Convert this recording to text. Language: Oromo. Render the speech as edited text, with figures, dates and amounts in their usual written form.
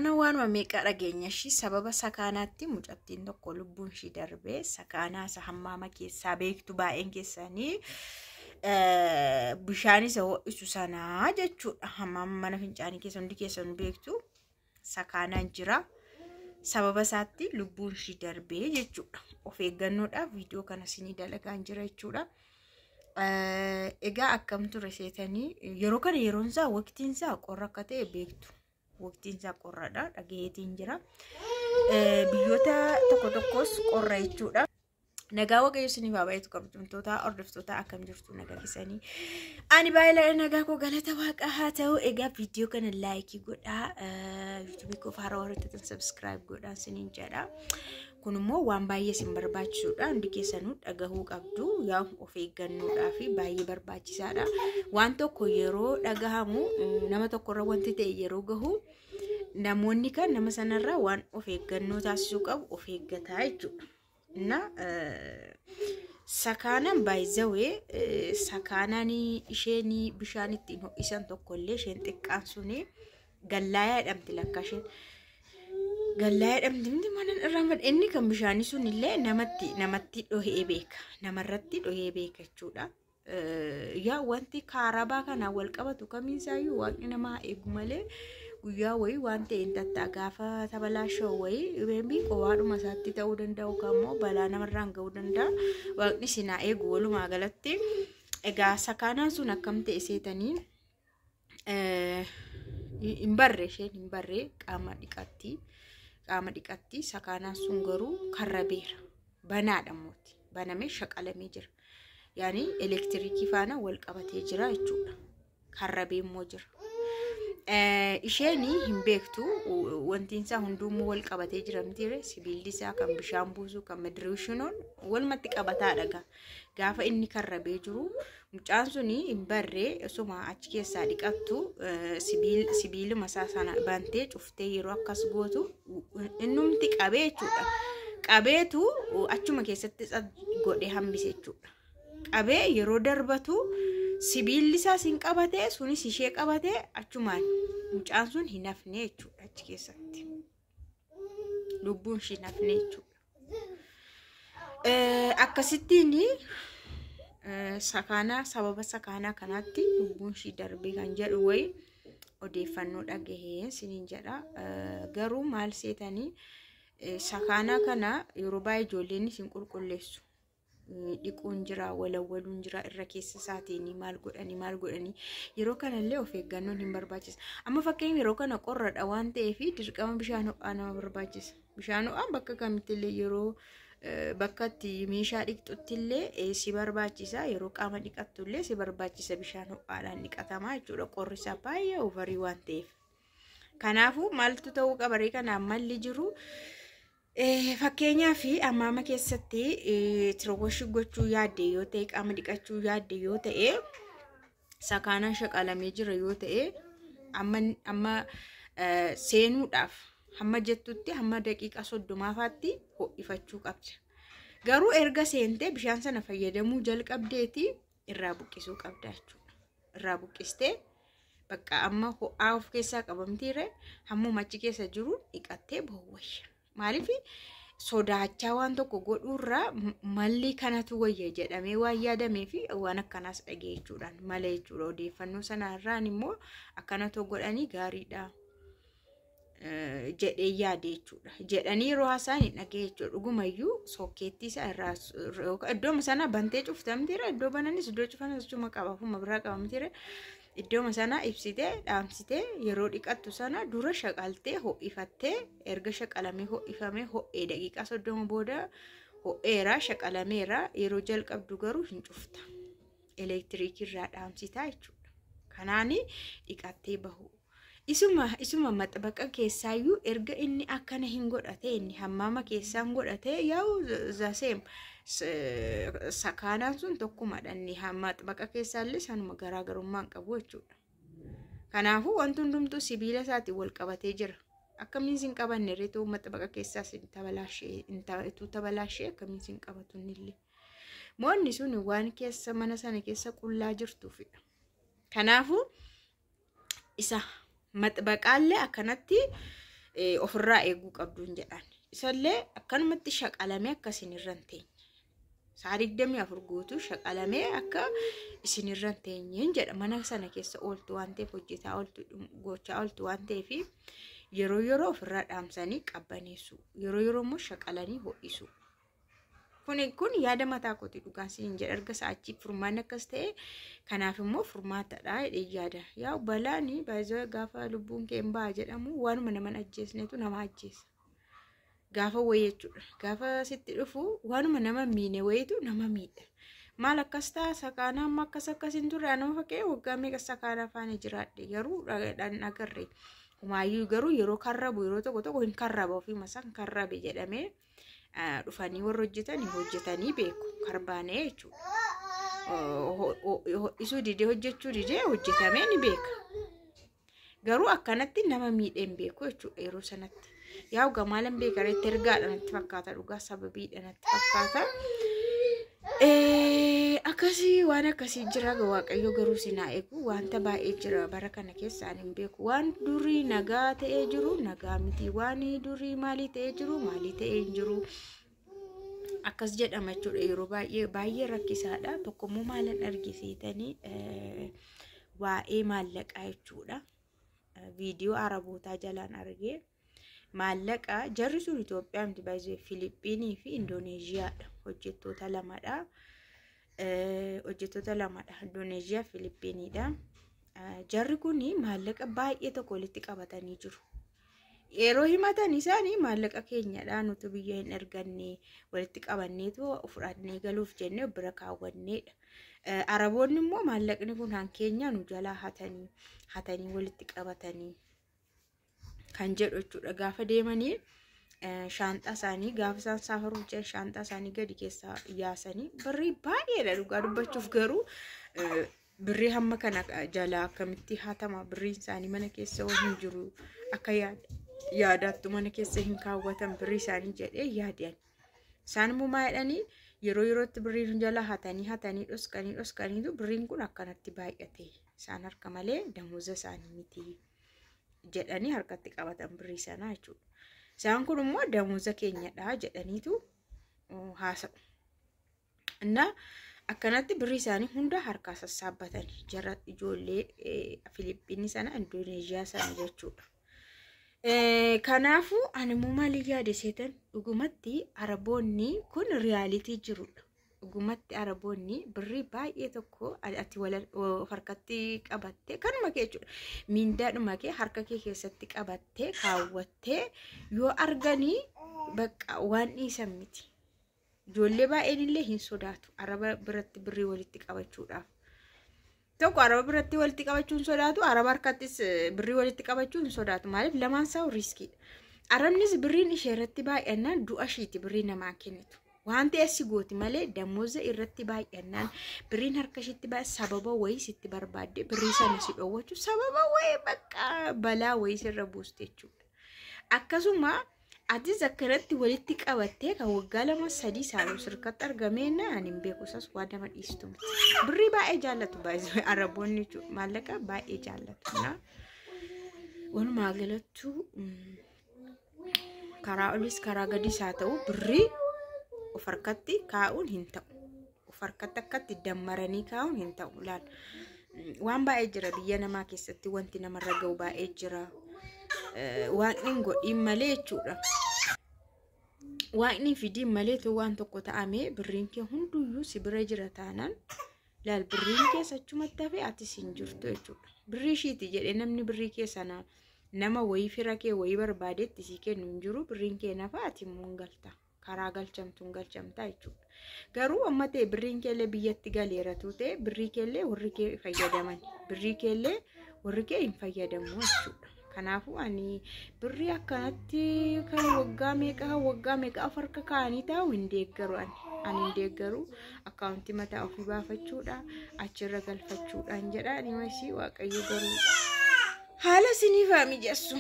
Barana waanuma meeqa dhageenya ishii sababa sakaanaatti mucattiin tokko lubbuun ishii darbee sakaanaa isa hammaama keessaa beektu baay'een keessanii bishaan isa ho'isu sanaa jechuudha. Hammaama mana fincaanii keessa hundi keessan beektu sakaanaan jira. Sababa isaatti lubbuun ishii darbee jechuudha. Of eeggannoodhaaf viidiyoo kana isinii dalagaan jira jechuudha. Egaa akkam ture seetanii yeroo kana yeroon isaa waqtiin isaa qorra akka ta'e beektu. Waqtiin isaa qorradha dhagayeetiin jira. Biyyoota tokko tokkos qorra jechuudha. Nagaa Waaqayyo isiniif haa baay'atu kabajamtoota hordoftoota akkam jirtu nagaa keessanii. Ani baay'ee nagaa koo galata waaqaa haa ta'u. Egaa viidiyoo kana laayikii godhaa. Yuutuubii koo haaraa warra taatan subscribe godhaa isiniin jedha. Kun immoo waan baay'ee isin barbaachisuudha. Hundi keessanuu dhagahuu qabdu. Yaa of eeggannoodhaa fi baay'ee barbaachisaadha. Waan tokko yeroo dhagahamu nama tokkorra wanti ta'e yeroo gahu namoonni kan nama sanarraa waan of eeggannoo taasisuu qabu of eeggataa jechuudha. Na sakaanaan baay'izawee sakaanaan isheen bishaan ittiin ho'isan tokkollee isheen xiqqaan suni gallaayaa jedhamti lakka isheen. Gallaayaa jedhamti miti mana irraa inni kan bishaanii sun illee namatti dhohee beeka. Namarratti dhohee beeka jechuudha. Yaa wanti kaarabaa kanaan wal qabatu kamiinsaayyuu waaqni namaa eegu malee guyyaa wayii waan ta'e hin tattaa gaafa tabalaashoo wayii beembii qobaadhuma isaatti ta'uu danda'u kammoo balaa namarraan ga'uu danda'a. Waaqni sinaa eegu walumaa galatti. Egaa sakaanaan sun akkam ta'e seetanii hin barre isheen hin barre qaama dhiqatti. Qaama dhiqatti sakaanaan sun garuu karrabeera. Banaadha mooti. Banamee shaqalamee jira. Yaani elektiriikii faana wal qabatee jira jechuudha. Karrabee immoo jira. Isheen hin beektu wanti isaa hundumuu wal qabatee jira mitiire sibiilli isaa kan bishaan buusu kan madireeshinoon walumatti qabataadha. Gaafa inni karrabee jiru mucaan suni hin barree osuma achi keessaa dhiqattu sibiiluma isaa sana bantee cuftee yeroo akkas gootu innumti qabee jechuudha. Qabeetu achuma keessatti godhee hambise jechuudha. Qabee yeroo darbatu sibiilli isaas hin qabate sunis ishee qabate achumaan mucaan sun hin hafne jechuudha achi keessatti. Lubbuun ishee hin hafne jechuudha. Akkasittiin sakaanaa sababa sakaanaa kanaatti lubbuun ishee darbee kan jedhu wayi odeeffannoo dhagahee isiniin jedha. Garuu maal seetanii sakaanaa kana yeroo baay'ee ijoolleen isin qulqulleessu. Dhiquun jira, walawwaluun jira, irra keessa isaatiin maal godhanii yeroo kanallee of eeggannoon hin barbaachisa. Amma fakkeenya yeroo kana qorradha waan ta'eef dirqama bishaan ho'aa nama barbaachisa. Bishaan ho'aan bakka kamittillee yeroo bakka itti meeshaa dhiqxuttillee si barbaachisa. Yeroo qaama dhiqattullee si barbaachisa bishaan ho'aadhaan dhiqatamaa jechuudha. Qorri isaa baay'ee ovarii waan ta'eef. Kanaafuu maaltu ta'uu qaba ree kanaan malli jiru? Fakkeenyaaf hammaama keessatti tirooshii gochuu yaadde yoo ta'e qaama dhiqachuu yaadde yoo ta'e sakaanaan shaqalamee jira yoo ta'e amma seenuudhaaf hamma jettutti hamma daqiiqa 30faatti ho'ifachuu qabda. Garuu erga seentee bishaan sana fayyadamuu jalqabdeeti irraa buqqisuu qabda jechuudha. Irraa buqqistee bakka amma ho'aa of keessaa qabamtiire hammuma achi keessa jiru dhiqattee bahu wayya. Maaliif sodaachaa waan tokko godhuurraa malli kanatu wayya jedhamee waan yaadamee fi waan akkanaas dhagee jechuudhaan mala jechuudha. Odeeffannoo sanarraan immoo akkanatu godhanii gaariidha jedhee yaade jechuudha. Jedhanii yeroo haasa'an hin dhagee jechuudha. Dhugumayyuu sokkeettii isaa irraa iddooma sana bantee cuftamtiira iddoo bananis iddoo cufanis jechuma qaba ofuma biraa qabamtiira. Iddooma sana ibsitee dhaamsitee yeroo dhiqattu sana dura shaqaltee ho'ifattee erga shaqalamee ho'ifamee ho'ee daqiiqaa 30 booda ho'eera shaqalameera yeroo jalqabdu garuu hin cufta. Elektiriikii irraa dhaamsitaa jechuudha. Kanaani dhiqattee bahu. Isuma maxbaqa keessaayyuu erga inni akkana hin godhate inni hammaama keessaan godhate yaa'u zaseem sakaanaan sun tokkumadha inni maxbaqa keessaallee sanuma garaagarummaa hin qabu jechuudha. Kanaafuu wanti hundumtuu sibiila isaatiin wal qabatee jira. Akkamiin sin qabanne reetuu maxbaqa keessaas hin tabalaashee akkamiin sin qabatu innillee. Moonni sun waan keessa mana sana keessa qullaa jirtuufidha. Kanaafuu isa maxbaqaallee akkanatti Ofirraa eeguu qabduun jedhaan. Isallee akkanumatti shaqalamee akka isinirra hin teenye. Sa'a 24 guutuu shaqalamee akka isinirra hin teenyeen jedha. Mana sana keessa ooltu waan ta'eef, hojjetaa ooltu, gochaa ooltu waan ta'eef, yeroo yeroo ofirraa dhaamsanii qabbaneessu. Yeroo yeroo immoo shaqalanii ho'isu. Kun yaada mataa kooti, dhugaan siin jedha. Erga sa'achi furmaanni akkas ta'e, kanaaf immoo furmaatadha jedhee yaada. Yaa balaan baay'ee gaafa lubbuun kee hin ba'a jedhamu, waanuma nama ajjeesnetu nama ajjeesa. Gaafa wayii jechuudha. Gaafa sitti dhufu waanuma nama miine wayiitu nama miidha. Maal akkas ta'a, sakaanaa amma akkas akkas hin turre. Nama fakkee waggaa meeqa sakaanaa faana jiraadhe, garuu dhaan agarre. Humaayyuu garuu yeroo karrabu, yeroo tokko tokko hin karraba, ofiima isaan karrabe jedhamee dhufanii warra hojjetan hojjetanii beeku, karbaanee jechuudha. Ho'isuu didee, hojjechuu didee hojjetamee ni beeka. Garuu akkanatti nama miidhee hin beeku jechuudha yeroo sanatti. Yaa gamaalan beekan itti ergaadha natti fakkaata, dhugaa sababiidha natti fakkaata. Akkasii waan akkasii jira. Waaqayyo garuu sinaa eegu. Wanta baay'ee jira bara kana keessa, ani hin beeku. Waan durii nagaa ta'ee jiru nagaa miti, waan durii maalii ta'ee jiru maalii ta'ee hin jiru. Akkas jedhama jechuudha, yeroo baay'ee baay'ee rakkisaadha. Tokkommoo maalan argisiitanii, waa'ee maallaqaa jechuudha. Viidiyoo Arabootaa jalaan argee, maallaqa jarri sun Itoophiyaa miti baay'ee, Filiippiinii fi Indooneeziyaadha. Hojjettoota lamadha. Hojjettoota lamadha. Indooneeziyaa fi Filiippiiniidha. Jarri kun maallaqa baay'ee tokko walitti qabatanii jiru. Yeroo himatan isaanii maallaqa keenyadha, nuti biyya hin erganne, walitti qabanneetu fudhannee galuuf jennee bira kaawwanneedha. Araboonni immoo maallaqni kun han keenya, nu jalaa hatanii hatanii walitti qabatanii kan jedhu jechuudha. Gaafa deemanii shaanxaa isaanii, gaafa isaan saafaruuf jiran, shaanxaa isaanii gadi keessaa yaasanii birrii baay'eedha. Dhugaa dubbachuuf garuu birrii hamma kana jalaa akkamitti hatama? Birriin isaanii mana keessa hin jiru, akka yaadaattu mana keessa hin kaawwatan birrii isaanii jedhee yaadaan. Isaan immoo maal jedhanii, yeroo yerootti birriin jala hatanii hatanii dhoskanii dhoskaniitu birriin kun akkanatti baay'ate isaan harka malee damuuza isaanii miti jedhanii harkatti qabatan birrii sanaa jechuudha. Isaan kun immoo damuuza keenyadha jedhaniitu haasa'u. Innaa akkanatti birrii isaanii hunda harkaa sassaabbatanii jara ijoollee Filiippiinii sana, Indooneeziyaa sana jechuudha. Kanaafuu ani immoo maaliin yaade seetan? Dhugumatti Araboonni kun reality jirudha. Dhugumatti Araboonni birrii baay'ee tokko ati harkatti qabattee, kanuma kee jechuudha. Miindaadhuma kee harka kee keessatti qabattee kaawwattee yoo arganii, bakka waan dhiisan miti. Ijoollee baay'een illee hin sodaatu Araba biratti birrii walitti qabachuudhaaf. Tokko Araba biratti walitti qabachuu hin sodaatu, Araba harkattis birrii walitti qabachuu hin sodaatu. Maaliif? Lamaan isaa riskiidha. Arabnis birriin ishee irratti baay'annaan du'a ishiiti birrii namaa kennitu. Waan ta'e si gooti malee, damooza irratti baay'annaan, birriin harka ishiitti baay'ee, sababa wayii sitti barbaadde birrii sana si dhoowwachuu, sababa wayii bakka balaa wayii sirra buuste jechuudha. Akkasuma atis akkanatti walitti qabattee kan waggaa 2 3 saaluu sirkatti argameenna, ani hin beeku, isas waan nama dhiistu miti. Birrii baay'ee jaallatu baay'ee Araboonni jechuudha, maallaqa baay'ee jaallatu. Walumaa galattuu karaa olis karaa gadis haa ta'u, birrii of harkatti kaa'uun hin ta'u. Of harkatti akkatti dammaranii kaa'uun hin ta'u. Laal, waan baay'ee jira biyya namaa keessatti, wanti namarra ga'u baay'ee jira. Waaqni hin godhin malee jechuudha. Waaqni fidiin malee waan tokko ta'amee birriin kee hunduyyuu si bira jira taanaan, laal, birriin kee achumatti hafee atis hin jirtu jechuudha. Birrii ishiiti jedhee namni birrii kee sana nama wayii, fira kee wayii barbaadetti si kennu hin jiru. Birriin kee nafa, ati immoo hin galta. Karaa galchamtu hin galchamta jechuudha. Garuu amma ta'e birriin keellee biyyatti galeeratu ta'e, birrii keellee warri kee fayyadaman, birrii keellee warri kee hin fayyadamu jechuudha. Kanaafuu ani birrii akkanatti kan waggaa meeqa kan waggaa meeqa of harka kaa'anii taa'u hin deeggaru ani. Ani hin deeggaru, akkaawuntii mataa ofii baafachuudha, achirra galfachuudhaan jedha. Ani masii Waaqayyo garuu haala isiniif haa mijeessu.